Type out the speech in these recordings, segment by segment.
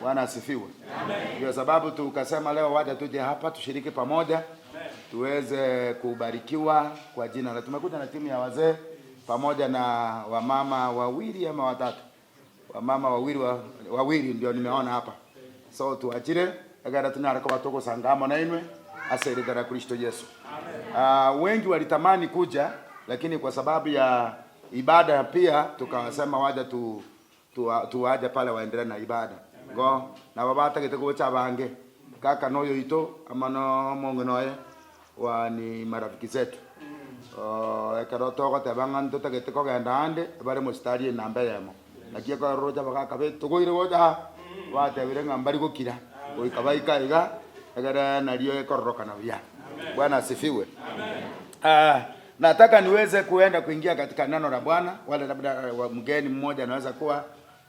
Bwana asifiwe. Ndio sababu tukasema leo wacha tuje hapa tushiriki pamoja tuweze kubarikiwa kwa jina la. Tumekuja na timu ya wazee pamoja na wamama wawili ama watatu, wamama wawili wa, wawili ndio nimeona hapa, so tuachire egera tunyare koba togosanga amo nainwe ase erita ria Kristo Yesu. Uh, wengi walitamani kuja lakini kwa sababu ya ibada pia tukawasema waja tu tuwaje pale waendelee na ibada go nabo batagete gocha abange kaka noyo oito amo no omong'ina oye wa ni marafiki zetu ekero togoteba ng'a ntotagete kogenda ande bare mositari enamba eyemo naki ekero oroche abagaka betogoire gocha aa batebire ng'a mbari gokira goika baike aiga egere nario ekororokana buya. Bwana asifiwe. Nataka niweze kuenda kuingia katika neno la Bwana, wale labda mgeni mmoja anaweza kuwa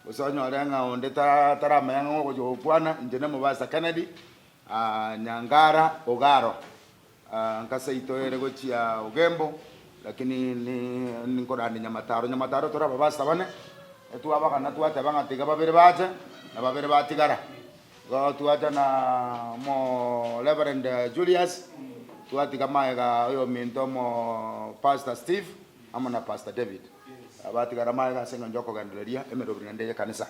gose onyore ng'a onde taramanya ng'a ogochia gokwana, inche nomobasa Kennedy Nyangara Ogaro, nkase ito ere gochia Ogembo, lakini ninkorande Nyamataro. Nyamataro tore ababasa bane, etwabagana twateba ng'a tiga babere bache na babere batigara. Igo twacha na omo Reverend Julius, twatiga magega oyominto omo Pastor Steve amo na Pastor David. Batigara magega ase eng'encho yokogendereria emeroberi naende y'ekanisa.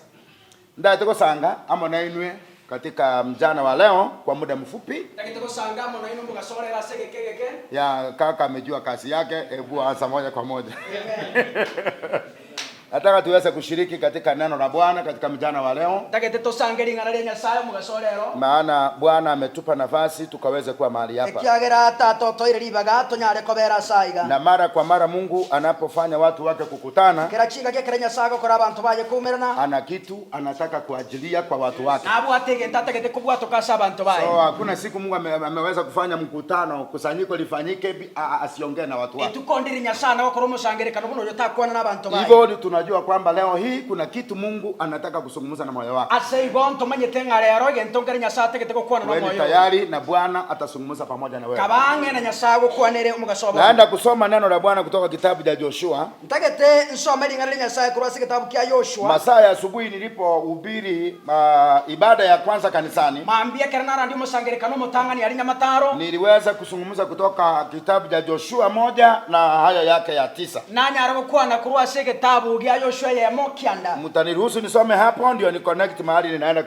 Ndagete gosanga amo nainwe katika mchana wa leo kwa muda mfupi. Ntagete gosanga amo nainwe mogaso orero ase egeka egeke. Ya kaka amejua kazi yake, ebu anza moja kwa moja. Nataka tuweze kushiriki katika neno la Bwana katika mchana wa leo. Ntagete tosange ring'ana ria Nyasae omogaso o rero. Maana Bwana ametupa nafasi tukaweze kuwa mahali hapa. Ekiagera Tata otoire ribaga tonyare kobera ase aiga. Na mara kwa mara Mungu anapofanya watu wake kukutana. Kera chingaki ekero Nyasae agokora abanto baye koumerana. Ana kitu anataka kuajilia kwa watu wake. Nabwate egento atagete kobwatoka ase abanto baye. So hakuna siku Mungu ame, ameweza kufanya mkutano kusanyiko lifanyike asiongee na watu wake. Rituko ndiri Nyasae nagokora omosangerekano buna oyo takwana nabanto baye. Hivyo tunajua kwamba leo hii kuna kitu Mungu anataka kusungumuza na moyo wako. Ase igo ntomanyete ng'a rero egento nkere Nyasae atagete gokwana Kuweni nomoyo oo. tayari na Bwana atasungumuza pamoja na wewe. Kaba ang'e na Nyasae agokwanere omogaso o bono. Naenda kusoma neno la Bwana kutoka kitabu cha Joshua. Ntagete nsome ring'ana ria Nyasae korwa ase egetabu kia Yoshua. Masaa ya asubuhi nilipohubiri uh, ibada ya kwanza kanisani. Mambia ekero narandia omosangerekano omotang'ani aria Nyamataro. Niliweza kusungumuza kutoka kitabu cha Joshua moja na haya yake ya tisa. Nanyare gokwana korwa ase egetabu gia Yoshua eyemo kianda. Mtaniruhusu nisome hapo ndio ni connect mahali ninaenda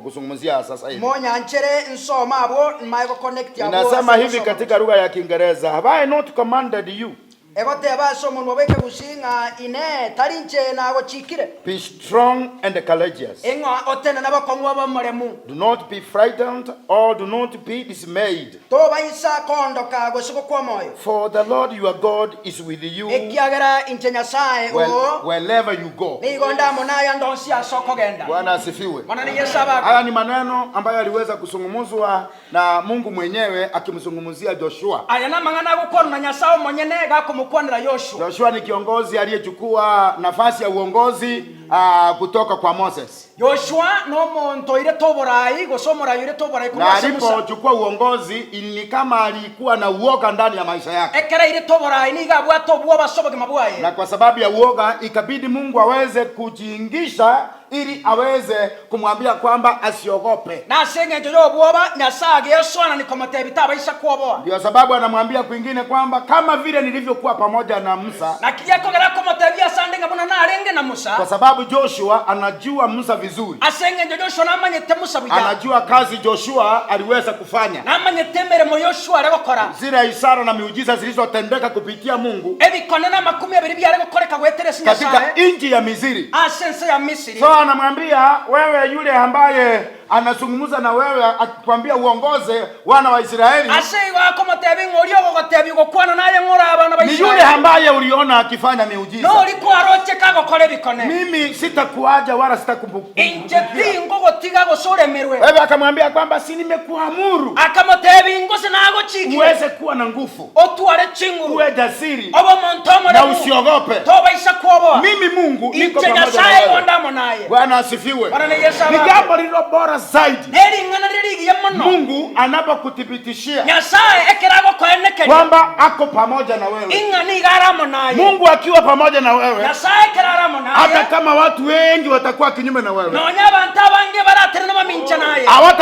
kusungumzia sasa hivi. Monyanchere nsome abwo mae goconnect abwo. Inasema hivi katika lugha ya Kiingereza, have I not commanded you? Egoteba ase omonwa bw'ekegusii ng'a, Inee, tari inche nagochiikire? Be strong and courageous. Ing'o otenene bokong'u obe omoremu. Do not be frightened or do not be dismayed. Tobaisa koondoka gose gokwa omoyo. For the Lord your God is with you. Ekiagera inche Nyasae oo. Wherever you go. Nigo nde amo naye ande onsi ase okogenda. Bwana asifiwe. Mono ni Yeso abakwe. Haya ni maneno ambayo yaliweza kusungumuzwa Na Mungu mwenyewe akimzungumzia Joshua. Aya namang'ana agokwanwa na Nyasae omonyene gakomokwanera Yoshua. Joshua ni kiongozi aliyechukua nafasi ya uongozi uh, kutoka kwa Moses. Yoshua nomonto oirete oborai, gose omorai oirete oborai korwa Na ase Musa. alipochukua uongozi ni kama alikuwa na uoga ndani ya maisha yake. Ekero airete oborai nigo abwate obwoba ase obogima bwaye. Na kwa sababu ya uoga ikabidi Mungu aweze kujiingisha ili aweze kumwambia kwamba asiogope. Na ase engencho y'obwoba, Nyasae agesoanania komotebia tabaisa kwoboa. Ndiyo sababu anamwambia kwingine kwamba kama vile nilivyokuwa pamoja na Musa. Naki gekogera akomotebia asande ng'a buna narenge na Musa. Kwa sababu Joshua anajua Musa vizuri. Ase engencho Joshua namanyete Musa buya. Anajua kazi Joshua aliweza kufanya. Namanyete emeremo Yoshua are gokora. Zile ishara na miujiza zilizotendeka kupitia Mungu. Ebikone na amakumia biria biare gokoreka goetera ase Katika Nyasae. nchi ya Misiri. Ase ense ya Misiri. So anamwambia wewe, yule ambaye anazungumza na wewe akikwambia uongoze wana wa Israeli, Ase igo akomotebia ng'a oria ogogotebia gokwana naye ng'a ore abana ba ni yule Israeli, ambaye uliona akifanya miujiza. noria kwaroche kagokora ebikone. Mimi sitakuaja wala sitakupungukia. Inche tingogotiga gose oremerwe. Wewe akamwambia kwamba si nimekuamuru Akamotebia, Ingose nagochikire uweze kuwa na nguvu, otware chinguru, uwe jasiri obe omonto na omoremu, usiogope. tobaisa kwoboa. Mimi Mungu niko Inche pamoja na Nyasae igo wewe. nde amo naye. Bwana asifiwe. Bwana ni Yesu Ni abakwe. jambo lililo bora zaidi Nering'ana rire rigiya mono. Mungu anapokuthibitishia Nyasae ekero agokoenekeria kwamba ako pamoja na wewe. ing'a nigo are amo naye. Mungu akiwa pamoja na wewe, Nyasae ekero are amo hata naye, kama watu wengi watakuwa kinyume na wewe, nonya abanto abange.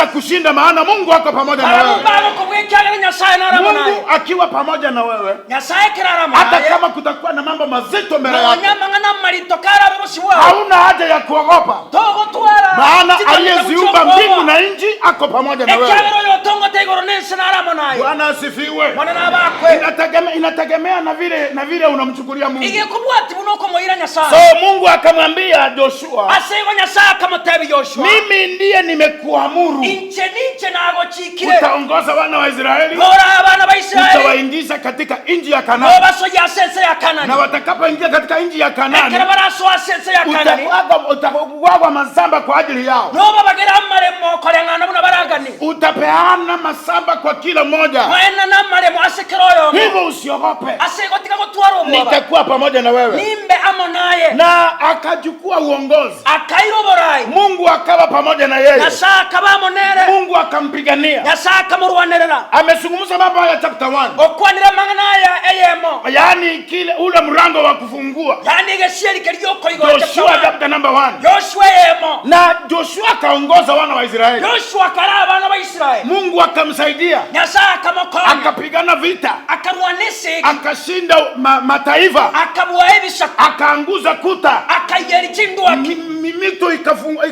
Watakushinda, maana Mungu ako pamoja na Barabwo wewe. mbagokobua ekiagera Nyasae nare amo naye. Mungu akiwa pamoja na wewe, Nyasae ekero are amo hata naye, kama kutakuwa na mambo mazito mbele yako, nonya amang'ana amarito karabe bosio bwao, hauna haja ya kuogopa, togotwara maana chitamita aliyeziumba gochia mbingu okwoboa. na nchi ako pamoja na wewe. Ekiagera oyotongote igoro na ense nare amo naye. Bwana asifiwe. Bono nabakwe. Inategemea, inategemea na vile na vile unamchukulia Mungu. Igekobwatia buna okomoira Nyasae. So Mungu akamwambia Joshua, Ase igo Nyasae akamotebia Yoshua, mimi ndiye nimekuamuru Inche ninche nagochiikire, utaongoza wana wa Israeli, kora abana ba Israeli, utawaingiza katika nchi ya Kanani, nobasoyie ase ense ya Kanani. na watakapoingia katika nchi ya Kanani Ekero barasoe ase ense ya Kanani, utawagwa utawagwa masamba kwa ajili yao, nobabagere amaremo koreng'ana buna baraganie. utapeana masamba kwa kila mmoja, Moenane amaremo ase kera oyomo. hivyo usiogope, Ase igo tiga gotwara obwoba, nitakuwa pamoja na wewe. nimbe amo naye. Na akachukua uongozi, Akaira oborai, Mungu akawa pamoja na yeye, Nyasae akaba amo nere, Mungu akampigania. Nyasae akamorwanerera. Amezungumza mambo haya chapter 1, Okwanire amang'ana aya eyemo, yaani kile ule mlango wa kufungua yaani egesieri keria okoigora Joshua chapter number 1. Yoshua eyemo. Na Joshua akaongoza wana wa Israeli, Yoshua akaraa abana ba Israeli, Mungu akamsaidia, Nyasae akamokonya, akapigana vita, akarwana esegi, akashinda mataifa, akabua ebisaku, akaanguza kuta, akaiyeria chindwaki, mito ikafungwa,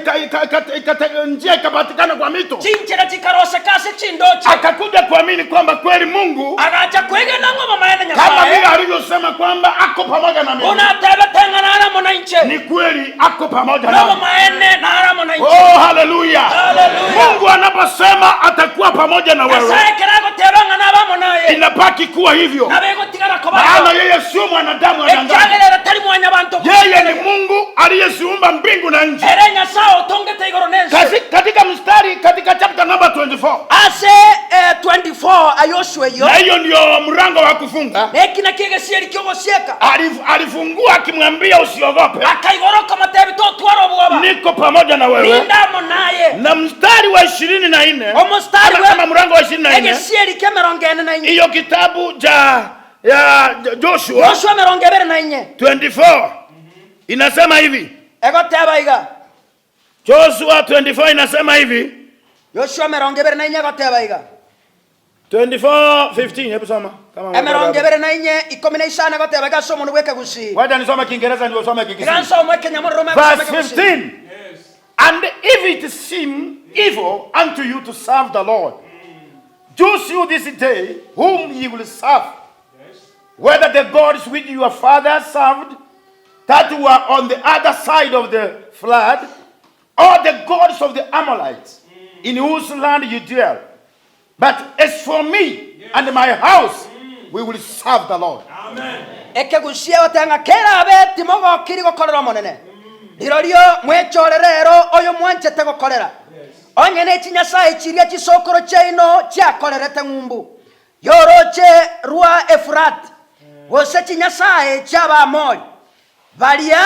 njia ikapatikana kwa mito. Chinchera chikaroseka ase chindoche. Akakuja kuamini kwamba kweli Mungu Agacha kwegena ng'a obomaene kama Nyasae vile alivyosema kwamba ako pamoja na mimi, buna atebete ng'a nare amo nainche, ni kweli ako pamoja nami. nobomaene nare amo nainche. Oh, haleluya! Haleluya. Mungu anaposema atakuwa pamoja na wewe, Nyasae ekero agoteba ng'a nabe amo naye, inabaki kuwa hivyo, nabo egotigara koba maana igo. yeye sio mwanadamu adanganye. Ekiagera ere tari mwanyabanto Yeye ni Mungu aliyeziumba mbingu na nchi. Ere Nyasae otongete igoro na ense. Katika mstari katika chapter number 24, Ase eh, 24 a Yoshua eyio, na hiyo ndio mlango wa kufunga. na eki nakio egesieri ki'ogosieka. Alifungua akimwambia usiogope, Akaigora okamotebia totwara obwoba, niko pamoja na wewe. ninde amo naye. Na mstari wa 24 Omostari ama mlango wa 24 egesieri kia 44. hiyo kitabu cha ya Joshua Yoshua 24. 24 inasema hivi. Egoteba iga. Joshua 24 inasema hivi. Yoshua 24 egoteba iga. 24 15, hebu soma kama 24:15 egoteba iga ase omonwe bw'ekegusii. Wacha nisome Kiingereza ndio usome Kikisii. Iga nsome ekenyamororo Verse 15. And if it seem evil unto you to serve the Lord, choose you this day whom ye will serve, whether the gods which your fathers served that were on the other side of the flood, or the gods of the Amorites, in whose land you dwell. But as for me and my house, we will serve the Lord. Ekegusii egoteba ng'a kerabe timogokiri gokorera omonene, rirorio mwechorere ero oyo mwanchete gokorera, onye ne chinyasae chiria chisokoro chiaino chiakorerete ng'umbu yoroche rwa Efurati, gose chinyasae chi'Abaamori baria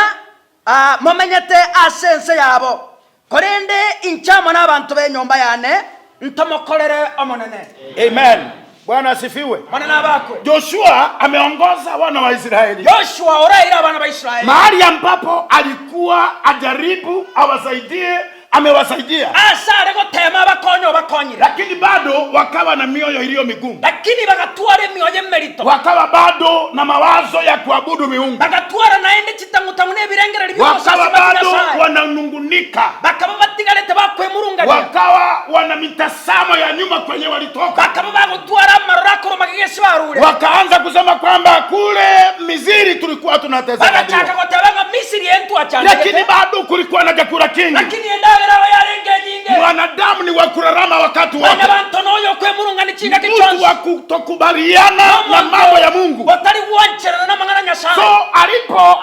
ah, momenyete ase ense yabo, korende inche amo n'abanto b'enyomba yane ntomokorere omonene. Amen. Bwana asifiwe. Monene abakwe. Joshua ameongoza wana wa Israeli Yoshua oraire abana ba Israeli mahali ambapo alikuwa ajaribu awasaidie, amewasaidia, ase are gotema abakonye obakonyire, lakini bado wakawa na mioyo iliyo migumu, lakini bagatwara emioyo emerito, wakawa bado na mawazo ya kuabudu miungu, bagatwara naende chitangutangu n'ebirengereri wakawa by'obosasima bado Nyasaye, wananungunika, bakaba batigarete bakwemurungania, wakawa wana mitazamo ya nyuma kwenye walitoka, bakaba bagotwara amarora akoroma gesi barure, wakaanza kusema kwamba kule Misri tulikuwa tunateseka, bagachaka ndio, goteba ng'a Misiri lakini entwachandegete, bado kulikuwa na chakula kingi. Lakini endagera aba yarenge enyinge. Mwanadamu ni wa kurarama wakati wote, Mwanyabanto noyo kwemurungani chingaki mtu chionsi, wa kutokubaliana na mambo ya Mungu. otari gwancherana n'amang'ana Nyasaye. So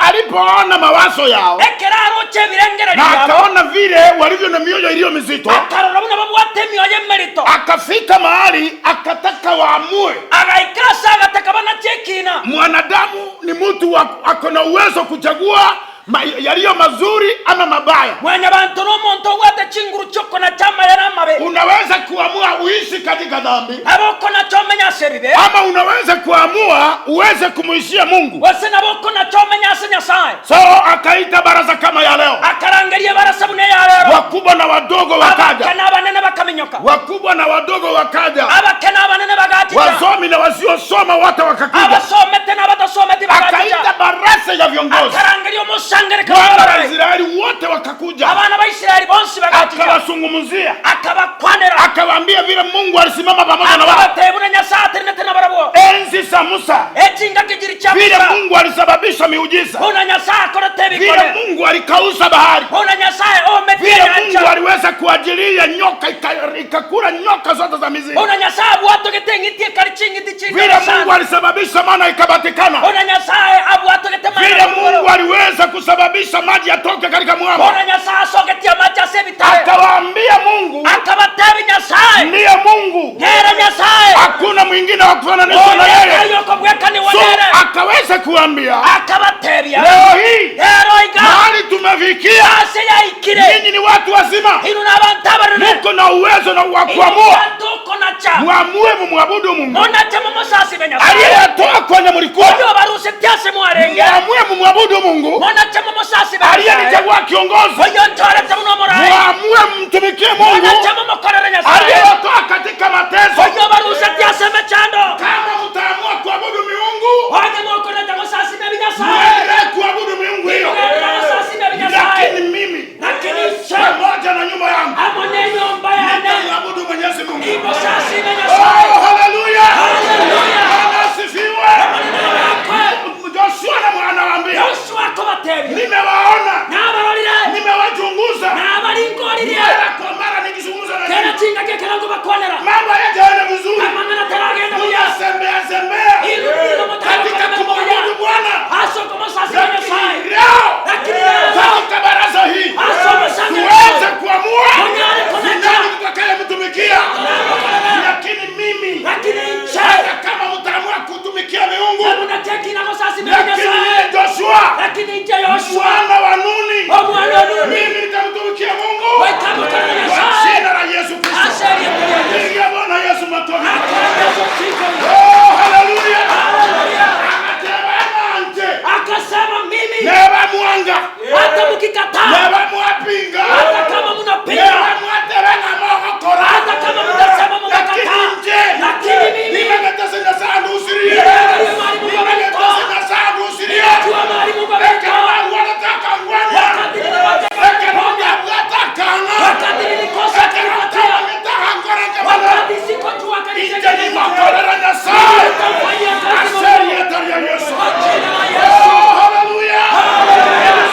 alipoona mawazo yao Ekero aroche ebirengereri na biabo, akaona vile walivyo na mioyo iliyo mizito, akarora buna babwate emioyo emerito, akafika mahali akataka waamue. Agaika ase agataka banache ekina. Mwanadamu ni mtu ako na uwezo kuchagua yaliyo mazuri ama mabaya. Mwanyabanto n'omonto obwate chinguru chiokona chiamaya n'amabe. Unaweza kuamua uishi katika dhambi Nabo okona chiomenya ase ebibe, ama unaweza kuamua uweze kumuishia Mungu. Gose nabo okona chiomenya ase Nyasaye. So akaita baraza kama ya leo, Akarangeria barasa buna ya rero, wakubwa na wadogo wakaja, abake n'abanene bakaminyoka, Wakubwa na wadogo wakaja, Abake na abanene bagachicha. Wasomi na wasiosoma wote wakakuja. Abasomete na abatasometi bagachicha. Akaita barasa ya viongozi. Akarangeria omosangererekano Wana wa bw'abarai. Israeli wote wakakuja. Abana ba Israeli bonsi bagachicha. Akawazungumzia. Akabakwanera. Akawaambia vile Mungu alisimama pamoja na wao. Akabatebia buna Nyasae atenenete nabarabwo. Enzi za Musa. Echingaki chiria chia Vile Musa. Mungu alisababisha miujiza. Buna Nyasae akorete Vile ebikore. Mungu alikauza bahari. Buna Nyasae ometie Vile Mungu enyancha. aliweza kuajilia nyoka ika- ikakula nyoka zote za mizimu. Buna Nyasae abwatogete eng'iti ekari ching'iti Vile chingana Mungu sana. alisababisha mana ikapatikana. Buna Nyasae abwatogete mana Vile Mungu igoro. aliweza kusababisha maji yatoke katika mwamba. Buna Nyasae asogetie amache ase ebitare. Akawaambia Mungu Akabatebia Nyasae. ndiye Mungu, Nere Nyasae. hakuna mwingine wa kufananishwa na yeye. Oyo okobwekaniwa So nere. akaweza kuambia Akabatebia. leo hii Rero iga. mahali tumefikia, Ase yaikire. nyinyi ni watu wazima, Inwe nabanto abanene. muko na uwezo na wa kuamua. Tokonacha. Muamue mumwabudu Mungu Monache momosasime Nyasaye. aliyeyatoa kwenye mlikuwa. Oyo obarusetie ase mwarenge. Muamue mumwabudu Mungu Monache momosasime Nyasaye. aliyenichagua kiongozi. Oyo ntorete buna omorai. Muamue mtumikie Mungu Monache momokorere Nyasaye. aliyewatoa katika mateso. Oyo obarusetie ase emechando. Kama mtaamua kuabudu miungu, Onye mokorete gosasima ebinyasaye. muendelee kuabudu miungu hiyo, Muendelee gosasima ebinyasaye. lakini mimi Lakini inche pamoja na nyumba yangu amo nenyomba yane nitamwabudu Mwenyezi Mungu. nimosasime Nyasaye. Oh, haleluya! Haleluya! Bwana asifiwe. Omonene wakwe. Joshua na anawaambia, Yoshua akobatebia. nimewaona, Nabarorire. nimewachunguza Nabaringoririe. mara kwa mara nikizungumza na Kera nyinyi, chingaki ekero nkobakwanera. mambo hayajaenda vizuri, Amang'ana taragenda buya. mnasembea sembea Inu nilo katika kumwabudu Bwana, Ase okomosasima Nyasaye. lakini leo Lakini leo katika baraza hii ase omosangererekano. tuweze kuamua Tonyare ni konacha. nani tutakayemtumikia. Lakini mimi Lakini inche hata kama mtaamua kutumikia miungu, emunachekina gosasima lakini Nyasaye. mimi Joshua Lakini inche Yoshua mwana wa Nuni, omwana o Nuni mimi nitamtumikia Mungu oikamokorera kwa Nyasaye. jina la Yesu Kristo. Ase erieta ria Yesu. Pigia Bwana Yesu makofi. Akenda Yesu Oh, haleluya! Haleluya. Akateba nanje Akasema mimi neba mwanga hata mkikataa, neba mwapinga hata kama mnapinga, neba mwateba na mwakora hata kama mtasema lakini mnakataa, nje lakini mimi nimegetese Nyasaye ndusirie Nimeangalia mahali Mungu nimegetese amenitoa. Nyasaye ndusirie Najua mahali Mungu amenitoa. ekera Wakati niliwateka niliponya, wakati nilikosa akanipatia, wakati sikujua akanitengeneza. Nitamfanyia kazi Mungu kwa jina la Yesu.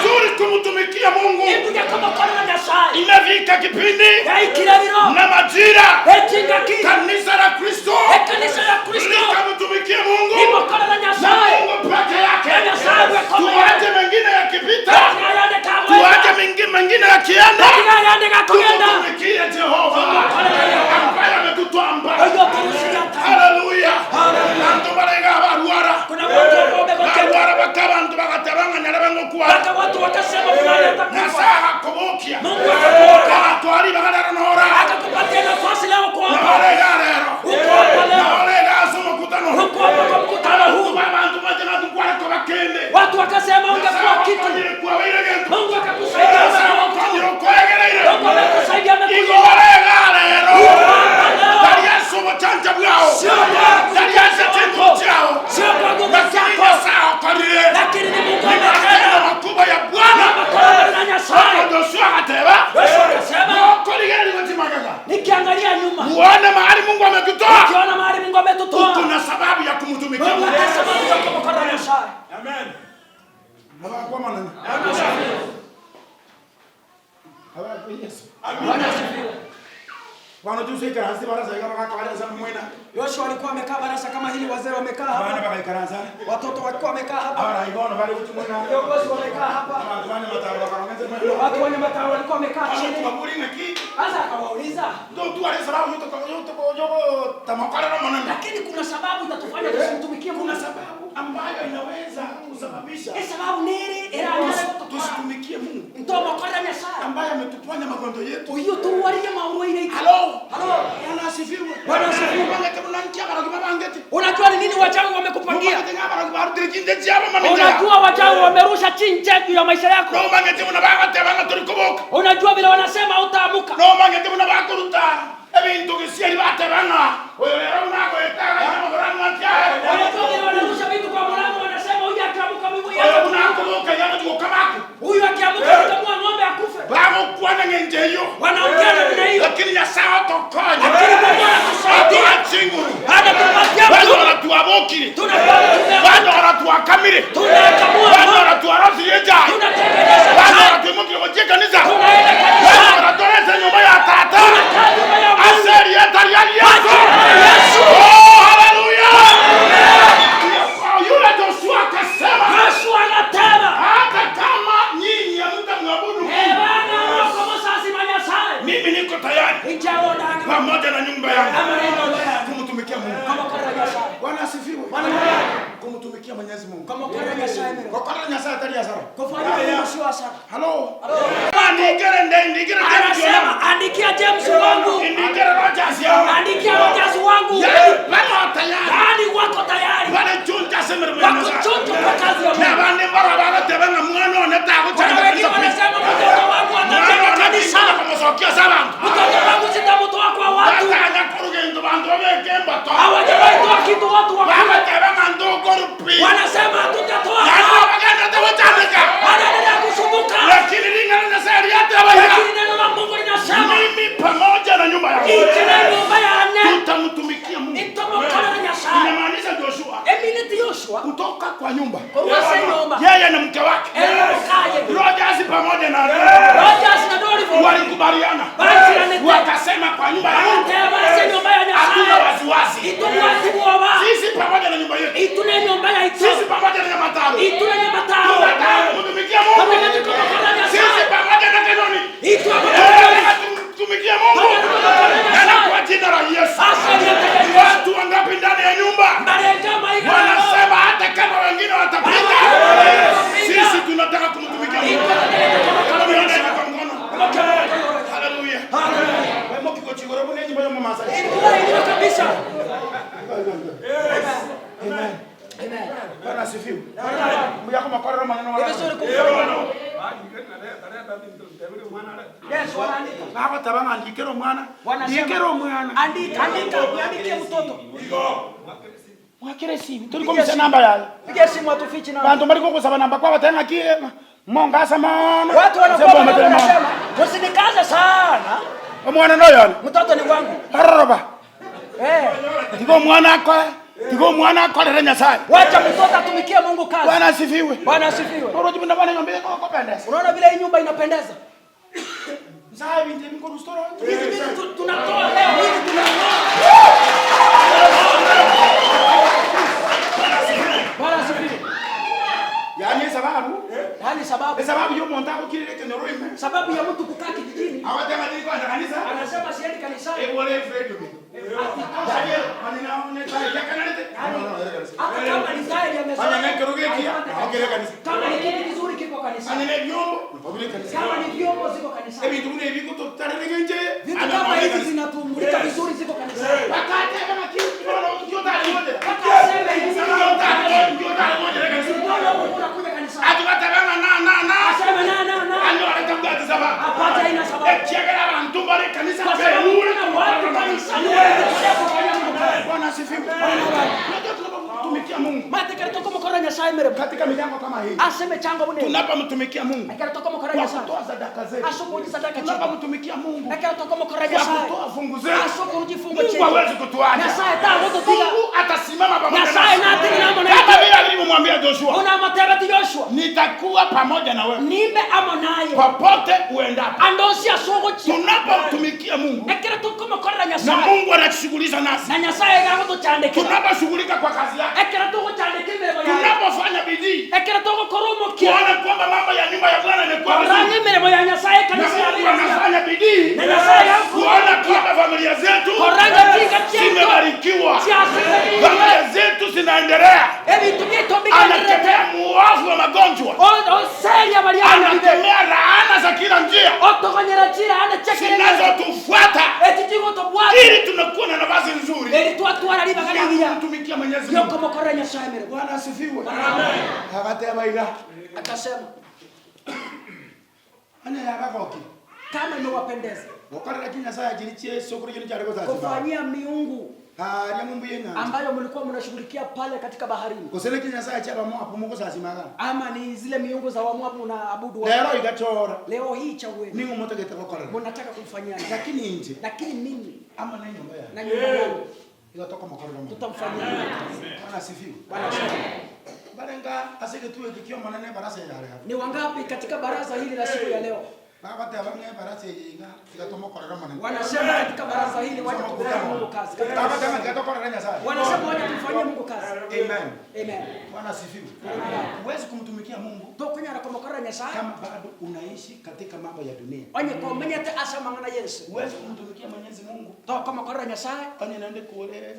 Vizuri kumtumikia Mungu. Ikuja kumukorera Nyasaye. Imefika kipindi Yaikire biro na majira echingaki kanisa la Kristo ekanisa ya Kristo likamtumikie Mungu imukorera na Nyasaye. Mungu peke yake. Na Nyasaye bwekome. Tuache mengine yakipita, Lakini tuache mengine yakienda, ayande gakogenda. tumtumikie Jehova Tumukorere Yehova. ambaye ametutoa mbali. Oyo turusiga Haleluya. Bantu balega barwara. Kuna watu ambao wamegonjeka. Barwara baka bantu bakatabanga nyala Mpaka watu wakasema fulani atakufa. Nyasaye akakubukia. Mungu akakuoka. Agatwara ibagara nora. Akakupatia nafasi leo uko hapa. Nabalega lero. Uko hapa leo. Nabalega ase omukutano. Uko hapa kwa mkutano huu. Abantu baje batugwareko bakende. Watu wakasema ungekuwa kitu. Nyasaye akukonyire gento. Mungu akakusaidia Nyasaye umekuwa akukonyire mtu. okwegereire. Mungu amekusaidia amekuinua. Igo barega lero. Uko hapa leo. Tari ase obochanja bwao. Sio kwa Tari ase nguvu chingu zako. chiao. Sio kwa nguvu Lakini zako. Nyasaye akorire. Lakini ni Mungu Ni matendo ametenda. makubwa ya Bwana. Makosa na Nyasaye. Joshua akateba. Yoshua akasema Mokorigereria gochimagaga. nikiangalia nyuma Muone mahali Mungu amekutoa. nikiona mahali Mungu ametutoa. Kuna sababu ya kumtumikia Mungu Mungu. ana sababu ya kumkorera Nyasaye. Bwana asifiwe. Yoshua alikuwa amekaa barasa kama hili, wazee wamekaa hapa, watoto walikuwa wamekaa hapa, viongozi wamekaa hapa, watu wenye mataro walikuwa wamekaa chini. Sasa akawauliza, lakini kuna sababu itatufanya tusimtumikie Mungu. Kuna sababu ambayo inaweza kusababisha E sababu nini eranyare gotokora tusitumikie Mungu ntomokorera Nyasaye ambaye ametuponya magonjwa yetu. oyo turuwaririe maurwaire itu. Halo. Halo. Bwana asifiwe. Bwana asifiwe. Bangete munanchi abarogi babangete. Unajua ni nini wachawi wamekupangia? Bangete abarogi barutire chinde chiabo mamicha. Unajua wachawi wamerusha chinje juu ya maisha yako. No bangete muna bagatebanga turi kuboka. Unajua vile wanasema utaamuka. No bangete muna bakuruta. Ebintu gisieri Wanaongea namna hiyo. Lakini Nyasaye otokonya. Lakini Mungu anatusaidia. Atoa chinguru. Anatupatia nguvu. Banyora twabokire. Tunakuwa tumeamka. Banyora twakamire. Tunakamua Banyora twarosirie echae. Tunatengeneza Banyora chai. twimokire gochia ekanisa. Tunaenda kanisani. Banyora torese enyomba ya tata. Tunakaa nyumba ya Mungu. Ase erieta ria Yesu. Kwa jina la Yesu. Oh, haleluya. Yule Joshua akasema Yoshua anatema. hata kama nyinyi hamtamwabudu Mungu, Eh, Bwana wako musasi wa Nyasaye. mimi niko tayari Ichaonanga. pamoja na nyumba yangu Ama neno la Kumtumikia Mungu. Kama kora Nyasaye. Bwana asifiwe. Bwana mwema. Kumtumikia Mwenyezi Mungu. Kama kora Nyasaye mwema. Gokora Nyasaye atari asara. Kufanya Mungu sio hasara. Halo. Ndigere nde ndigere James Anasema andikia James wangu. ndigere Rogers yao. Andikia Rogers wangu. Yaani bano tayari. Yaani wako tayari. Bale chunja semere Wako chonjo kwa kazi ya Na Mungu. bande mbara bagoteba ng'a mwana one Kuna tagochanda wengine wanasema mtoto wangu atajenga kanisa. komosokia sa bantu. Mtoto wangu sitamtoa kwa watu. Batanya korugendo bantu babeke embato. Hawajawahi toa kitu watu wakule. Bagateba ng'a ndokorupi. Wanasema hatutatoa. Yaani bagenda tebochandeka. Wanaendelea kusumbuka. Lakini ringana Nyasaye riateba iga. Lakini neno la Mungu linasema Mimi pamoja na nyumba yangu ichi na nyumba yane tutamtumikia Mungu. itomokorera Nyasaye. Inamaanisha Joshua Eminiti Yoshua kutoka kwa nyumba korwase nyumba yeye na mke wake erokaye Rogers pamoja na Rogers na Dorivo walikubaliana, Bachiranete. wakasema kwa nyumba ya Mungu batebase nyumba ya hatuna Nyasaye wasiwasi, itubwati bwoba sisi pamoja na nyumba yetu, itune nyumba yaitu sisi pamoja na Nyamataro itune nyamataro tunataka kumtumikia Mungu, Tunataka kumtumikia sisi Nyasaye. pamoja na Kanoni Itwe tunataka kumtumikia Mungu na kwa jina la Yesu. Asa yete Watu wangapi ndani ya nyumba Marenga maiga wanasema hata kama wengine watapita, sisi tunataka kumtumikia Mungu. Nione hivi kwa mkono. Haleluya. Wewe mokiko chigoro bune nyimbo ya mama sasa. Ilikuwa kabisa. Bwana asifiwe. Mbuya kama korera maneno Ni wala. vizuri kumfanya. Yes, wanaandika. Baba tabanga andikero mwana. Wanasema- Ndikero mwana. Andika, andika, niandikie mtoto. Mwakire simu. Tuliko mse namba yayo. Piga simu atufichi na. Bantu bali kukusaba namba kwa batenga ki mongasa mona. Watu wanakuwa wanasema, "Msinikaze sana. Omwana noyona. Mtoto ni wangu." Aroroba. Eh, Tigo mwana akore. Tigo mwana akorere Nyasaye. wacha mtoto atumikie Mungu kazi. Bwana asifiwe. Bwana asifiwe. Oroji mna bwana nyombe ko kopendesa. Unaona vile hii nyumba inapendeza? Nsaye bintu binko rustoro. Hizi vitu tu- tunatoa leo, hizi tunatoa. Bwana asifiwe. Yani sababu Yaani sababu sababu yo monta ko kirire kenyoro ime. sababu ya mtu kukaa kijijini Awatenga ndiko anda kanisa. anasema siendi kanisani. Ebole Fred mi. Yaani manina ne tare ya kanalete. Hata kama ni tairi amezoea. Fanya neke rugekia. Okere kanisa. Kama ni kitu kizuri kiko kanisani. Anene vyombo. Okere kanisa. Kama ni vyombo ziko kanisani. Ebintu bino ebikututarire nje. Vitu kama hizi zinatumulika vizuri ziko kanisani. Bakate kama kitu kio tare moja. Mpaka aseme hivi. Kio tare moja, kio tare moja kanisa. Mbona huku unakuja kanisani? Atubatabanga na na na. Aseme na na na. Anyora tabgati sababu. Apate haina sababu. Ekiagera abantu bari kanisa Kwa sababu kuna watu kanisani wanajitolea kufanya Mungu kazi. Bwana asifiwe. Unajua tunapomtumikia Mungu Mate toko mukora Nyasaye miremo. katika milango kama hii, Aseme chango bune. tunapomtumikia Mungu Ekero toko mukora kwa Nyasaye. kutoa sadaka zetu, Asubuhi sadaka chetu. tunapomtumikia Mungu Ekero toko mukora kwa Nyasaye. kutoa fungu zetu, Asubuhi jifungo Mungu chetu. hawezi kutuacha. Nyasaye tagototiga. Mungu atasimama pamoja Nyasaye nasi. natiri namo na Kama vile alivyomwambia Joshua, Una matebeti Joshua. nitakuwa pamoja na wewe Nimbe amo naye. popote uendapo. Andosi asuguchi. Tunapomtumikia Mungu Ekero toko mukora na Nyasaye. Mungu anashughulika nasi, Na Nyasaye gagotuchandikira. tunaposhughulika kwa kazi yake, Ekero tuguchandika emiremo yaye. tunapofanya bidii Ekero tugukora omokia. kuona kwamba mambo ya nyumba ya Bwana imekuwa vizuri, Oranga emiremo ya Nyasaye na kanisa Mungu ya anafanya bidii Na Nyasaye kuona kwamba familia zetu Koranga kinga chetu. zimebarikiwa, Chiasiseniwe. familia zetu zinaendelea. Ebintu byetu bigenderete. Anakemea muovu wa magonjwa, Oseria baliana bibe. anakemea laana za kila njia Otogonyera chira chekere. zinazotufuata, Ekijigotobwata. ili tunakuwa na nafasi nzuri Eri twatwara ribaga ya rigiya. kumtumikia Mwenyezi Mungu. Yokomokora Nyasaye miremo. Bwana asifiwe. Akateba ila Akasema ane yabakoki kama imewapendeza. Gokorera chinyasae chiria chi'esokoro chiaino chiare gosasima. Kufanyia miungu Aaria ng'umbu y'enyancha. ambayo mlikuwa mnashughulikia pale katika baharini. Gose ne chinyasae chi'Abamoabu mogosasima igaa. Ama ni zile miungu za Wamoabu mnaabudu wapi? Rero iga chora. Leo hii chagueni. Ning'o motagete gokorera? Mnataka kumfanyia nani? Lakini inche. Lakini mimi Amo nenyomba yaye. na nyumba yangu Igo tokomokorera Omonene. tutamfanyia Mungu kazi. Bwana asifiwe. Bwana asifiwe. Mbarenga ase egetuo eke ki'Omonene ebarasa eye yare aro. Ni wangapi katika baraza hili la siku ya leo Bagoteba ng'a ebarasa eye iga tiga tomokorere Omonene. wanasema katika baraza hili wacha tumfanyie Mungu kazi. Katika Bagoteba ng'a tiga tokorere Nyasaye. wanasema wacha tumfanyie Mungu kazi. Amen. Amen. Bwana asifiwe. Huwezi kumtumikia Mungu Tokonyara komokorera Nyasaye kama bado unaishi katika mambo ya dunia. onye komenyete ase amang'ana y'ense. Huwezi kumtumikia Mwenyezi Mungu Tokomokorera Nyasaye onye naende kore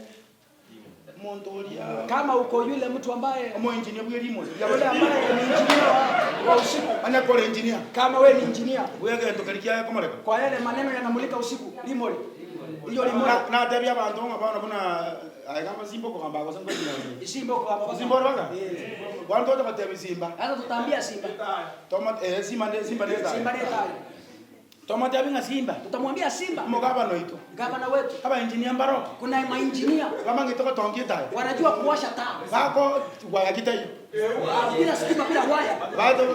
omonto oria kama uko yule mtu ambaye omoengineer bwe rimosi yule ambaye ni injinia wa, wa usiku. Onye kore engineer Kama we ni injinia bwe egento keria kiaye komoreka. kwa yale maneno yanamulika usiku limoli hiyo limoli Na- Natebia abanto ng'a bono buna aiga amasimba okogamba gose nkoinyora. isimba okogamba Simba ore baka? Eh. Bono tocha gotebia simba. Sasa tutaambia simba Toma eh simba ne simba ne simba ne tayo Tomotebi ng'a simba. Tutamwambia simba Omogabana oito. gavana wetu Abaengineer mbaro. kuna mainjinia Bamangete gotongia etayo. wanajua kuwasha taa Bako waya kitaiyo. Ah, bila stima bila waya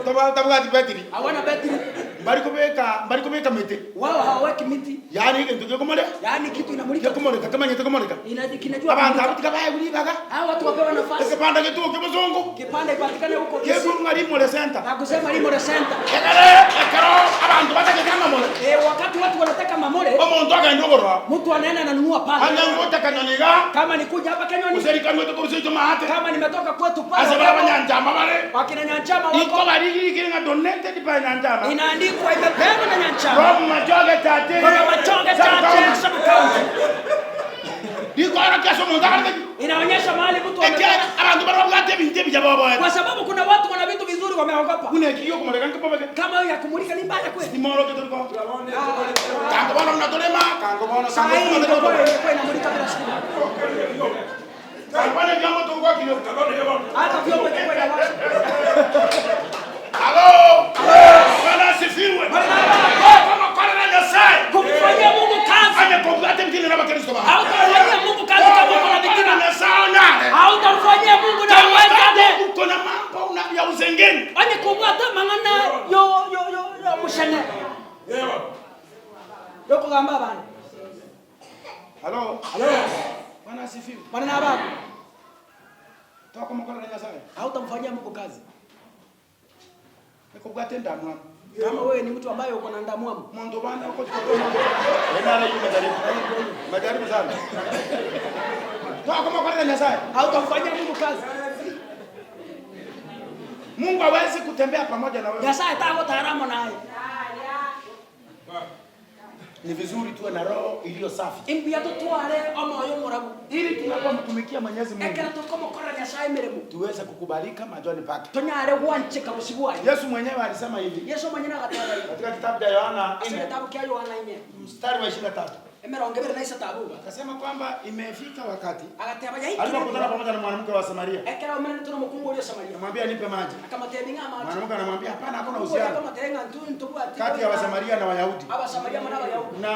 Batabwati betiri. hawana betri Mbari kobeka mbari kobeka mete. wao hawaweki miti Yaani egento gekomoreka. yaani kitu inamulika Gekomoreka kemanyete komoreka. Ina- kinajua Abanto kumulika. abwo tiga baegwe ribaga. Hawa watu wapewa nafasi Ekebanda getuoke bosongo. kipande ipatikane huko Kisii Kegwe ng'a rimore center. na kusema Limore Center Ekere ekero abanto batagete amamore, eh, wakati watu wanataka mamore omonto agenda ogorora mtu anaenda ananunua pale anya ngocha kanyoni iga, kama nikuja hapa Kenyoni gose rikanwete korwa seito maate, kama nimetoka kwetu pale ase bara abanyanchama bare, wakina Nyanchama wako iko barigirikire ng'a donated by Nyanchama inaandikwa imepeanwa na Nyanchama from Machoge Church, From Machoge Church Sub-county. sub county Rikorokia ase omonto akorete ki? inaonyesha mahali mtu Ekiagera ametoka abanto baria babwate ebinto ebiya boboete. kwa sababu kuna watu wana vitu vizuri wameogopa Buna eki giokomoreka nkebobeke. kama hiyo ya kumulika ni mbaya kweli Nimorokete riko. Kango bono buna torema, kango bono, saa kango hii bono ingekuwa torema. ingekuwa inamulika bila stima Kango bono ebiombo togwakire. hata vyombo ingekuwa inawasha Halo! Bwana asifiwe. Okomokorera Nyasaye. kumfanyia Mungu kazi Onye kobwate ebitina na abakristo baye. hautamfanyia Mungu kazi kama uko na Okomokorera vitina Nyasaye onare. hautamfanyia Mungu na Kama uwezane bado uko na mambo una- ya uzengeni. onye kubwata mang'ana yo yo yo yo mushene yokugamba abantu Halo. halo Bwana asifiwe. bwana na baba Tokomokorera Nyasaye. hautamfanyia Mungu kazi Ekobwate endamwamu. kama wewe ni mtu ambaye uko na ndamwamu Monto bana uko Enara yu majaribu. Majaribu sana. Tokomokorera Nyasaye. hautamfanyia Mungu kazi Mungu hawezi kutembea pamoja na wewe. Nyasaye tagotaramo naye Ni vizuri tuwe na roho iliyo safi imbuya tutware omoyo murabu ili tunapomtumikia Mwenyezi Mungu ekero tukomokorera Nyasaye emiremo tuweze kukubalika machoni pake. tonyare gwancheka bosi bwaye Yesu mwenyewe alisema hivi Yesu mwenyene agateba iga katika kitabu cha Yohana ase 4 egetabu kia Yohana ine mstari wa 23 23 abuga akasema kwamba imefika wakati agateba alipokutana yaikire pamoja na mwanamke wa Samaria, ekero omenete na omokungu oria Samaria akamwambia nipe maji. akamatebia ng'a amache Mwanamke anamwambia hapana, hakuna Omokungu oria uhusiano akamatebia ng'a ntu ntobwati kati ya Wasamaria na Wayahudi. Abasamaria amo na Abayahudi Na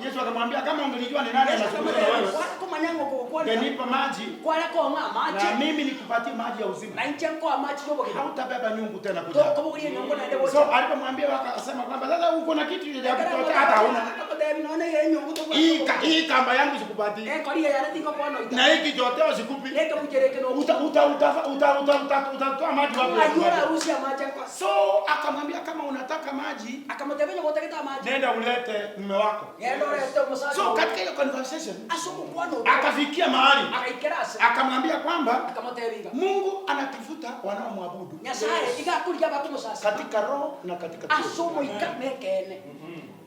Yesu akamwambia kama ungelijua ni nani Yesu anazungumza na akamotebia wewe, kware komanya ng'a okogokwanera ungenipa maji kware kong'a na amache mimi nikupatie maji ya uzima, na inche nkoa amache ya obogima hautabeba nyungu tena kuja. tokobogoria enyongo naende So gocha alipomwambia akasema kwamba sasa uko na kitu ya kutoa hata hauna. akotebia nonye iga enyongo Hii tobwati ka- hii kamba yangu sikupatii ekori eyare tingokwana oita na hiki choteo sikupi. nekebuchereke no Uta uta uta uta uta uta utatoa maji wapi? ayora arusia amache nkoa So akamwambia kama unataka maji akamotebia onye gotagete amache nenda ulete mume wako. genda orete omosacha So oo katika hiyo conversation ase ogokwana okwo akafikia mahali agaikera ase akamwambia kwamba akamotebia iga Mungu anatafuta wanaomwabudu Nyasaye iga akorigia abakomosasima katika roho na katika kweli. ase omoika na ekeene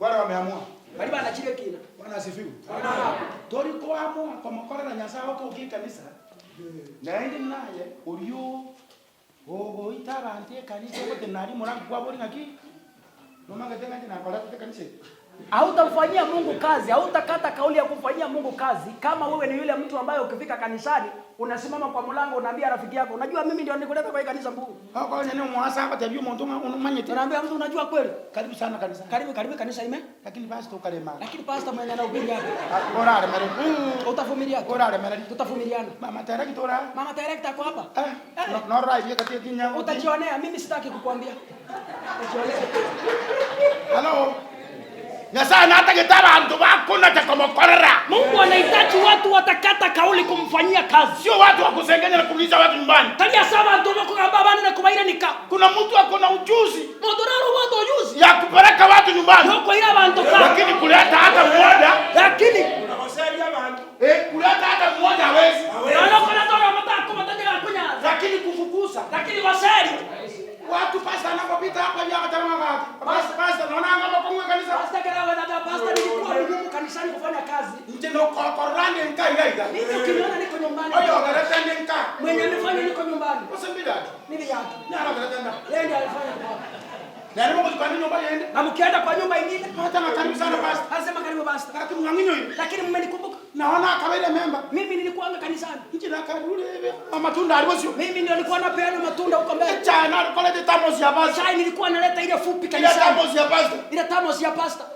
Wale wameamua. baria banachire ekina Bwana asifiwe. Bwana abakwe. Tori koamua komokorera Nyasaye otoke ekanisa naende naye orio ogoita abanto ekanisa ogotenena aria omorango kwabo ore ng'aki nomanyete ng'a inche nakoretete ekanisa eye. Hautamfanyia Mungu kazi, hautakata kauli ya kumfanyia Mungu kazi kama wewe ni yule mtu ambaye ukifika kanisani unasimama kwa mlango unaambia rafiki yako, unajua mimi ndio nikuleta kwa hii kanisa mkuu. Okonya ni omwasa agotebia omonto ng'a omanyete. Unaambia mtu unajua kweli? Karibu sana kanisa. Karibu karibu kanisa ime. Lakini pastor okarema. Lakini pastor mwenye anahubiri hapa. Oraremereri. Utavumilia tu. Oraremereri. Tutavumiliana. Mama director ora. Mama director ako hapa. Eh, norairie gati ekinya. Utajionea, mimi sitaki kukuambia. Utajionea. Hello. Nyasaye natagete abanto bakonacha komokorera. Mungu anahitaji watu watakata kauli kumfanyia kazi. Sio watu wa kusengenya na kurudisha watu nyumbani. Tari ase abanto bokogamba abande na kobairanika. Kuna mtu ako na ujuzi Monto naro obwate ojuzi ya kupeleka watu nyumbani, yokoira abanto ka, lakini kuleta hata mmoja lakini eh, kuleta hata mmoja hawezi, nonya okoreta oyomo takobatanyera konyara, lakini kufukuza lakini goseri Watu pastor anapopita hapa hivi akatama watu. Pastor pastor naona ngoma kongwe kanisa. Pastor kera wena pastor, nilikuwa mgumu kanisani kufanya kazi. Nje no kororande nka iga iga. Mimi ukiniona niko nyumbani, Oyo ogarete nka. mwenye amefanya niko nyumbani, Osembida. mimi yake Nyara ogarete nda. yeye ndiye alifanya kwa. Na nimo kuzikani nyumba yende. Na mkienda kwa nyumba ingine, Hata na karibu sana pastor. anasema karibu pastor, Lakini mwanginyo hiyo. lakini mmenikumbuka Naona akawaida memba. mimi nilikuanga kanisani, Nje na karule hivi. Matunda alivyo. mimi ndio nilikuwa napeana matunda huko mbele. Chai na kolete tamos ya pastor. Chai nilikuwa naleta ile fupi Ile kanisani, tamos ya pastor. ile thermos ya pastor.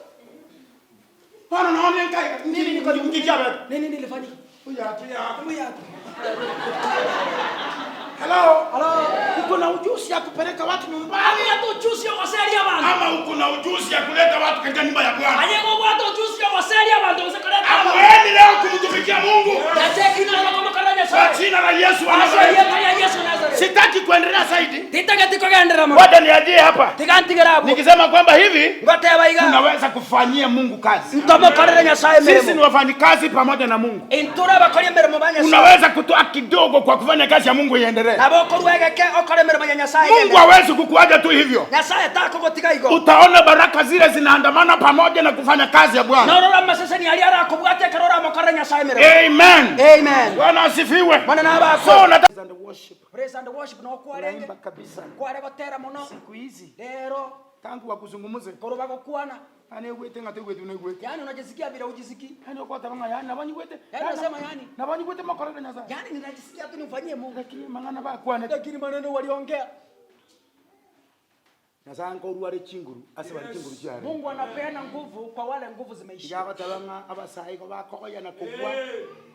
Bwana naona nka iga. Mimi niko ngikia baba. Nini nilifanyika? Huyu atuya. Hebu yako. Hello. Hello. Uko na ujuzi ya kupeleka watu nyumbani Abwate ojuzi ogoseria abanto. ama uko na ujuzi ya kuleta watu katika nyumba ya Bwana. Aye gobwate ojuzi ogoseria abanto gose koreta abanto. Amueni leo kumtumikia Mungu Nacheki na lokomokorera kwa Nyasaye. jina la Yesu wa Ase Nazareti. erieta ria Yesu Nazareti. Sitaki kuendelea zaidi, Titageti kogenderera mono. wacha niajie hapa Tiga ntigere abwo. nikisema kwamba hivi Ngoteba iga. Tunaweza kufanyia Mungu kazi. Ntomokorere Nyasaye sisi ni emirimo. wafanyikazi pamoja na Mungu. Intore abakori emirimo ba Nyasaye. Unaweza kutoa kidogo kwa kufanya kazi ya Mungu iendelee. Nabo okorwa egeke okore emirimo ya Nyasaye. Mungu igenderere. hawezi kukuacha tu hivyo. Nyasaye takogotiga igo. Utaona baraka zile zinaandamana pamoja na kufanya kazi ya Bwana. Norora amaseseni aria arakobwatia ekero oramokorere Nyasaye emirimo. Amen. Amen. Bwana asifiwe. Bwana na abakwe. So nataka And worship. Praise and worship no kwarenge. Unaimba kabisa. Kware gotera mono. Siku hizi Rero tangu wakuzungumuze korwa bagokwana. yani egwete ng'a tegwete unegwete. Yaani unajisikia bila ujisikii. Yani okoteba ng'a yani nabanyigwete. Yani unasema yani. Nabanyigwete mokorere Nyasaye. Yaani ninajisikia tu nimfanyie Mungu. Lakini mang'ana bakwane. Lakini maneno waliongea. Nyasaye nkorware chinguru ase bari chinguru chiare. Mungu anapeana nguvu kwa wale nguvu zimeisha. Iga ng'a abasae igo bakogoya na kogwa.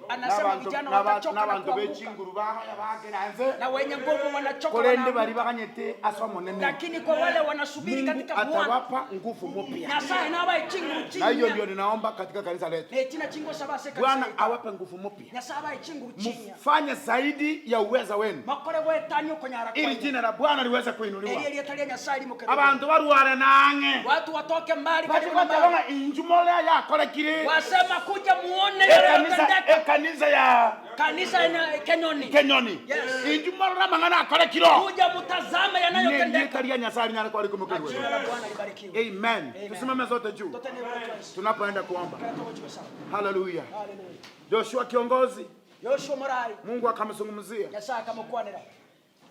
Anasema vijana watachoka na N'abantu kuanguka. b'echinguru bagoya bakera nse. Na wenye nguvu wanachoka Korende wanaanguka. bari baganyete ase omonene. Lakini kwa wale wanasubiri Mungu katika Bwana. atawapa nguvu mpya. Nyasaye nabae chinguru Na hiyo ndio chinya. ninaomba katika kanisa letu. Ne china chingo sabase Bwana kanisa. awape nguvu mpya. Nyasaye abae chinguru chinya. Mfanye zaidi ya uweza wenu Makore gwetania okonyara ili kwaino. jina la Bwana liweze kuinuliwa. Erie rieta ria Nyasaye rimokere. Abantu barware nange. Watu watoke mbali karibu na mbali. Bachigotabanga injumole yakorekire. Wasema kuja muone Ekanisa yanayotendeka. ekanisa ya Kanisa ina Kenyoni. Kenyoni Yes. injumorora mang'ana akorekiro Kuja mutazame yanayotendeka. Nelieta lia Nyasaye linyale kwa Jina likumukirwe. la Bwana libarikiwe. Amen. Tusimame zote juu Totene wetu. tunapoenda kuomba. Hallelujah. Haleluya. Joshua kiongozi, Yoshua Morai Mungu akamzungumzia, Nyasaye akamokwanera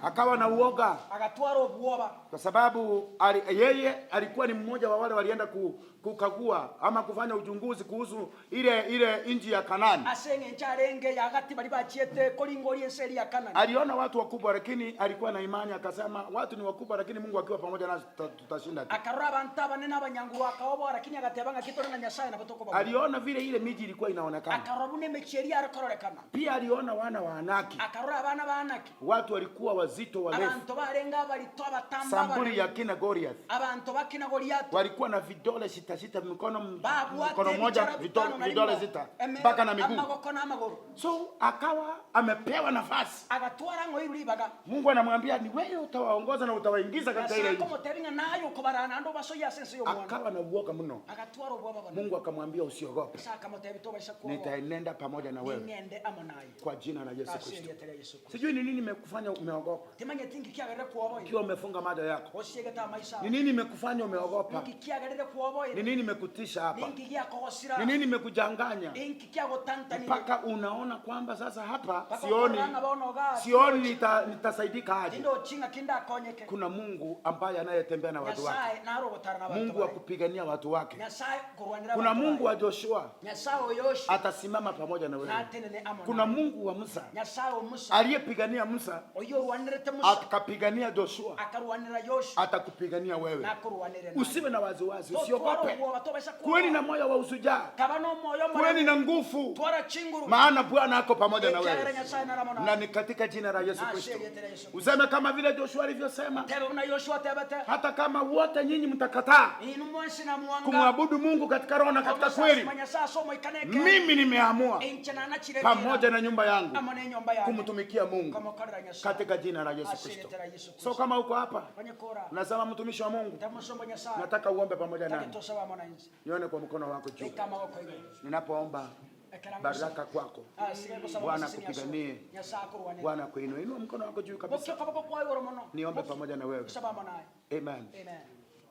akawa na uoga agatwara obwoba kwa sababu ali, yeye alikuwa ni mmoja wa wale walienda ku, kukagua ama kufanya uchunguzi kuhusu ile ile nchi ya Kanani. ase eng'encho arenge yagati bari bachiete koringoria ense eria ya Kanani. Aliona watu wakubwa, lakini alikuwa na imani akasema, watu ni wakubwa, lakini Mungu akiwa pamoja nasi tuta- tutashinda tu. Akarora abantu abanene abanyanguru akaobora lakini agateba ng'a kitore na Nyasaye nabo tokobabua. Aliona vile ile miji ilikuwa inaonekana, Akarora buna emechie eria arekororekana. pia aliona wana wa Anaki, Akarora abana ba Anaki watu walikuwa wazito warefu, abantu barenge abarito abatamba sambuli abanene. ya kina Goliath, abantu bakina Goliath walikuwa na vidole sita sita, mikono babwate mkono mmoja ebichara vidole, bitano na vidole rimo. sita Eme- mpaka na miguu. amagoko na amagoro So akawa amepewa nafasi. agatwara ng'o ribaga Mungu anamwambia ni wewe utawaongoza na utawaingiza katika ile Nyasaye nchi. akomotebi ng'a naye okobarana naende obasoyie ase ense ya omwana Akawa na uoga mno. agatwara obwoba bonene Mungu akamwambia usiogope, Nyasaye akamotebi tobaisa kuoboa nitaenenda pamoja na wewe ning'ende amo naye kwa jina la Yesu ase Kristo. erieta ria Yesu Kristo Sijui ni nini imekufanya umeogopa timanyeti nki kiagerire kuoboire ukiwa umefunga macho yako. osiegete amaiso Ni ao nini imekufanya umeogopa? nki kiagerire kuoboire Ni nini imekutisha hapa? Ninki giakogosira? Ni nini imekuchanganya Inki kiagotantanire? mpaka unaona kwamba sasa hapa Mpaka sioni, okorora ng'a bono igaa sioni nitasaidika aje? Tindochi ng'aki ndakonyeke. Kuna Mungu ambaye anayetembea na watu wake, Nyasae nare ogotara nabanto Mungu wa baye. kupigania watu wake. Nyasae korwanera Kuna abanto Mungu baye. wa Joshua Nyasae o Yoshua atasimama pamoja na wewe. natenene amo Kuna naye. Mungu wa Musa Nyasae o Musa aliyepigania Musa oyio orwanerete Musa akapigania Joshua akarwanera Yoshua atakupigania wewe. nakorwanere naye. Usiwe na wasiwasi, Totwara usiogope. obwoba, tobasa Kuweni kwoboa. na moyo wa usujaa, Kaba nomoyo kuweni omoremu, na nguvu, twara chinguru, maana Bwana ako pamoja na ekiagera wewe, Nyasaye nare amo na naye. ni katika jina la Yesu Ase Kristo. erieta ria Yesu Kristo. Useme kama vile Joshua alivyosema, Tebe buna Yoshua atebete, hata kama wote nyinyi mtakataa inwe mwensi namwanga kumwabudu Mungu katika roho na katika kweli, komosasima Nyasaye ase omoika na ekeene, mimi nimeamua inche nanachire pamoja ekina na nyumba yangu amo nenyomba yane kumtumikia Mungu komokorera Nyasaye katika jina la Yesu ase Kristo. erieta ria Yesu So Kristo. kama uko hapa Onye kora unasema, mtumishi wa Mungu, tamusombo Nyasaye nataka uombe pamoja nami, takitosaba amo na inse nione kwa mkono wako juu beka amaboko igoro ninapoomba ekera baraka kwako. Asige gosaba Bwana amaseseni aso. akupiganie. Nyasaye akorwanere. Bwana akuinue. Inua mkono wako juu kabisa, Bokia okoboko kwa igoro mono. niombe pamoja na wewe. Gosaba amo naye. Amen. Amen.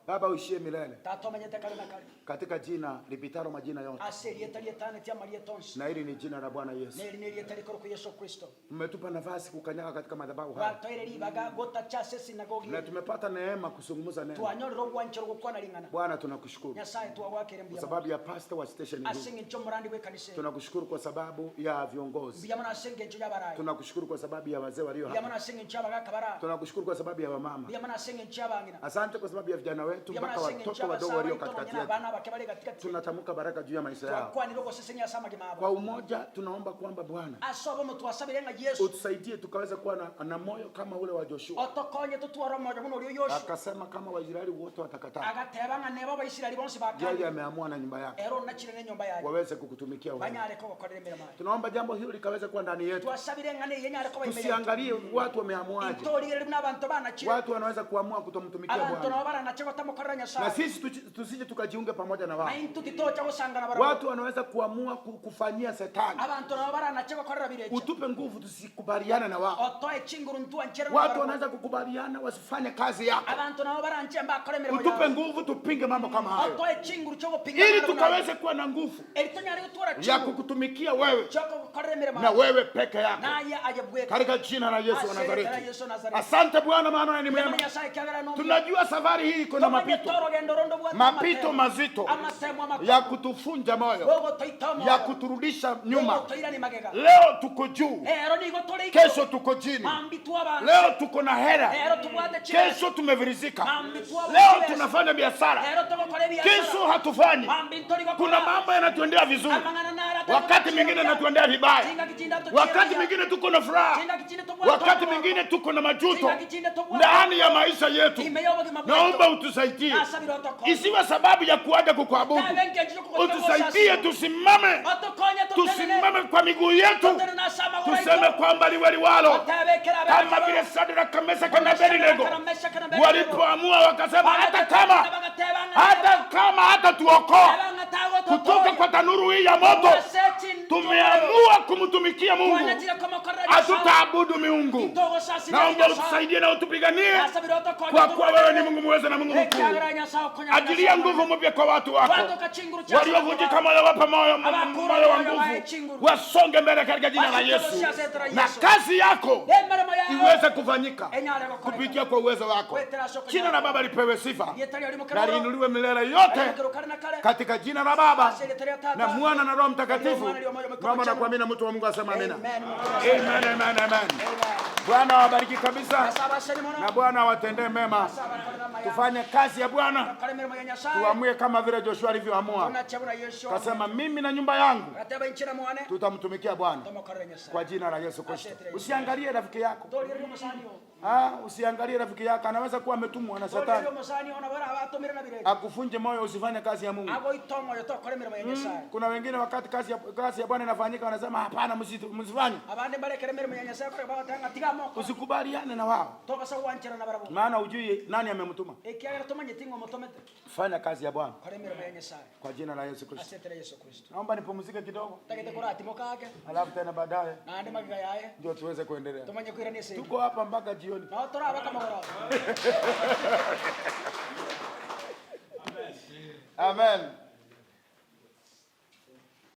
Baba uishie milele Tata omenyete kare na kare. katika jina lipitalo majina yote, Ase erieta rietanetie amarieta onsi. na hili ni jina la Bwana Yesu. Neri nerieta rikorokwa Yesu Kristo. Mmetupa nafasi kukanyaga katika madhabahu haya Gwatoire ribaga gotacha ase esinagogi. na tumepata neema kuzungumza neno. Twanyorire obwanchero gokwana ring'ana. Bwana tunakushukuru Nyasaye twagwakere kwa mbuya mono. sababu ya pastor wa station hii, Ase eng'encho omorandi bw'ekanisa eye. tunakushukuru kwa sababu ya viongozi, Mbuya mono ase eng'encho y'abarai. tunakushukuru kwa sababu ya wazee walio Mbuya mono hapa, ase eng'encho y'abagaka bara. tunakushukuru kwa sababu ya wamama, Mbuya mono ase eng'encho y'abang'ina. asante kwa sababu ya vijana wetu Mbuya mono mpaka ase eng'encho watoto wadogo y'abasae walio baito katikati nonye na yetu. abana abake bare gatigati. Tunatamka baraka juu ya maisha yao. Twakwanire ogosesenia ase amagima abo. Kwa umoja tunaomba kwamba Bwana Ase obomo twasabire ng'a Yesu utusaidie tukaweza kuwa na moyo kama ule wa Joshua. otokonye totware omoyo buna oria Yoshua. Akasema kama Waisraeli wote watakataa, Agateba ng'a neba Abaisraeli bonsi yeye bakangire, ameamua na nyumba yake ere onachire nenyomba yaye waweze kukutumikia wewe. banyare kogokorera emeremo aye. Tunaomba jambo hilo likaweze kuwa ndani yetu, Twasabire ng'a neye nyare koba ime yaito. tusiangalie watu wameamuaje. Intorigereria buna abanto banachire, Watu wanaweza kuamua kutomtumikia abanto Bwana, nabo baranache gotamokorera na Nyasaye, sisi tusije tukajiunge pamoja na wao. na intwe titocha gosangana barabwo. Watu wanaweza kuamua kufanyia shetani. Abanto nabo baranache gokorera birecha, Utupe nguvu tusikubaliane na wao. otoe chinguru ntwanchere na Watu barabwo. wanaweza kukubaliana wasifanye kazi yako. Abanto nabo baranche mbakore emeremo Utupe yabo, nguvu tupinge mambo kama hayo, otoe chinguru chiogopinga ili amang'ana buna ayo. tukaweze kuwa na nguvu Eri tonyare gotwara ya chinguru kukutumikia wewe chiokogokorera emeremo na aye, wewe peke yako, naye aye bweka katika jina la Yesu wa Ase erieta ria Nazareti. Yesu wa Nazareti. Asante Bwana, maana wewe ni Mbuya mwema. mono Nyasaye ekiagera nomuya. Tunajua safari hii iko na Tomanye mapito, torogendo rondo bwate mapito amatemo. mazito Amatemo amakoro. ya kutufunja moyo, Gogotoita omoyo. ya kuturudisha nyuma. Gogotoirani magega. Leo tuko juu, Ero nigo tore igoro. kesho tuko chini. Mambi twabanse. Leo tuko na hera, Ero tubwate chibesa. kesho tumevirizika. Mambi twabwate Leo chibesa. tunafanya biashara, Ero togokora ebiashara. kesho hatufanyi. Mambi ntori gokora. Kuna mambo yanatuendea vizuri, Amang'ana nara wakati mwingine yanatuendea vibaya, Chinga kichinda wakati mwingine tuko na furaha, Chinga kichinde tobwate wakati omogoko. mwingine tuko na majuto Chinga kichinde tobwate ndani ya maisha yetu. Ime y'obogima bwetu. Naomba utusaidie, Nasabire otokonye. isiwe sababu ya kuaja kukuabudu. Tabe engencho yokogotoka Utusaidie osasio. tusimame, Otokonye totenene. tusimame kwa miguu yetu, Totenene ase amagoro tuseme aito. kwamba liwe liwalo, Otebekera kama abekero. vile Shadraka, Meshaki na Abednego walipoamua wakasema, hata kama hata kama hata tuokoa kutoka kwa tanuru hii ya moto, tumeamua kumtumikia Mungu, hatutaabudu miungu. Naomba utusaidie na utupiganie, kwa kuwa wewe ni Mungu muweza na Mungu mkuu. Ajilia nguvu mpya kwa watu wako waliovunjika moyo, wapa moyo moyo wa nguvu, wasonge mbele katika jina la Yesu, na kazi yako iweze kufanyika kupitia kwa uwezo wako. Jina la Baba lipewe sifa na liinuliwe milele yote katika jina la Baba na Mwana na Roho Mtakatifu. Mama na kuamini, mtu wa Mungu asema amina. Amen, amen, amen. Bwana awabariki kabisa na Bwana awatendee mema. Tufanye kazi ya Bwana, tuamue kama vile Joshua alivyoamua, kasema mimi na nyumba yangu tutamtumikia Bwana kwa jina la Yesu Kristo. Usiangalie rafiki yako, usiangalie rafiki yako, anaweza kuwa ametumwa na Shetani akufunje moyo usifanye kazi ya Mungu. Kuna wengine wakati kazi ya Bwana inafanyika wanasema hapana, msifanye. Usikubaliane na wao, maana ujui nani amemtuma. Fanya kazi ya Bwana kwa jina la Yesu Kristo. Naomba nipumzike kidogo, alafu tena baadaye ndio tuweze kuendelea. Tuko hapa mpaka jioni. Amen.